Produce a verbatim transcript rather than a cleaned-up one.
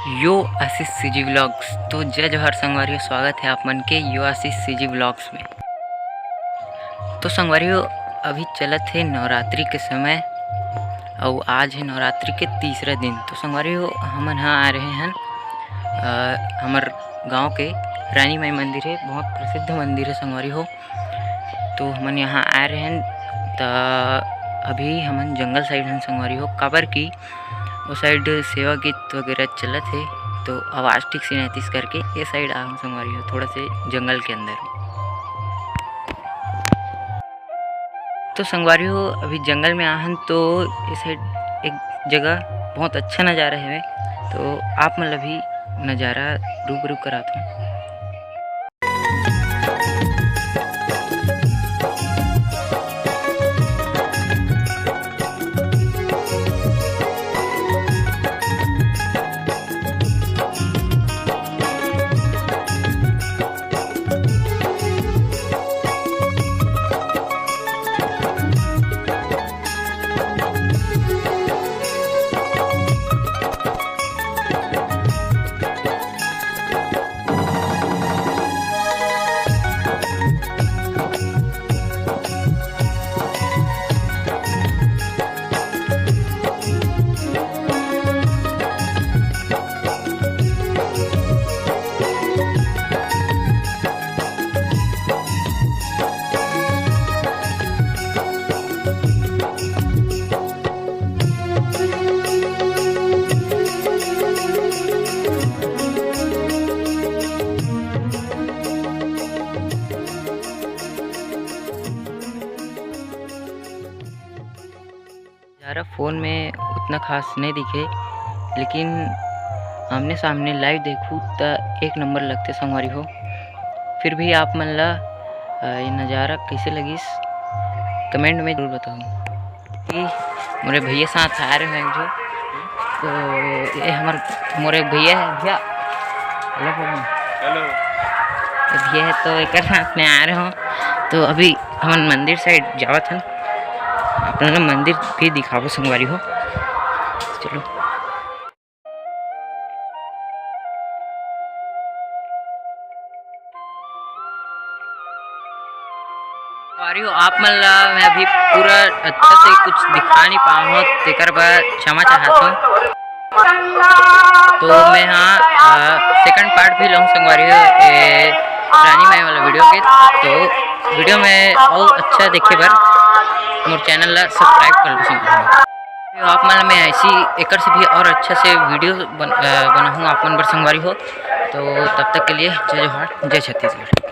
यो आशीष CG vlogs. तो जय जोहार संगवारी हो, स्वागत है आप मन के यो आशीष सीजी व्लॉग्स में। तो संगवारी हो, अभी चलत हे नवरात्रि के समय, अउ आज हे नवरात्रि के तीसरा दिन। तो संगवारी हो, हमन ह आ रहे हन, अ, हमर गांव के रानी माई मंदिर हे, बहुत प्रसिद्ध मंदिर हे संगवारी हो। तो हमन यहाँ आए रहेन, त अभी हमन जंगल साइड हन संगवारी हो, काबर कि ओ साइड सेवा गीत वगैरह चलत हे, तो आवाज़ ठीक से नहीं आतिस करके ये साइड आ हन संगवारी हो, थोड़ा से जंगल के अंदर। तो संगवारी हो, अभी जंगल में आहन, तो ये साइड एक जगह बहुत अच्छा नज़ारा है, तो आप मन ला भी नज़ारा रूबरू करात हूँ। नज़ारा फ़ोन में उतना खास नहीं दिखे, लेकिन आमने सामने लाइव देखू त एक नंबर लगथे संगवारी हो। फिर भी आप मन ला, अ, ये नज़ारा कैसे लगिस, कमेंट में जरूर बताओ। कि मोरे भैया साथ आ रहे हैं जो, तो ये हमर मोरे भैया है, भैया। हेलो भैया। हेलो। ये भैया है, तो एकर साथ में आ रहे हो। तो अभी हमन मंदिर साइड जावत हन, आप मन ला मंदिर भी दिखाबो संगवारी हो। चलो। संगवारी हो, आप मन ला मैं अभी पूरा अच्छा से कुछ दिखा नहीं पाऊँ, तेकर बर क्षमा चाहत हूँ। तो मैं हाँ, अ, सेकंड पार्ट भी लाऊँ संगवारी हो, ए, रानी माई वाला वीडियो के। तो वीडियो में और अच्छा देखे बर मोर चैनल ला सब्सक्राइब कर लो संगवारी हो। आप मन ला मैं ऐसी एकर से भी और अच्छा से वीडियो बन-, अ, बनाहूँ आप मन बर संगवारी हो। तो तब तक के लिए जय जोहार, जय छत्तीसगढ़।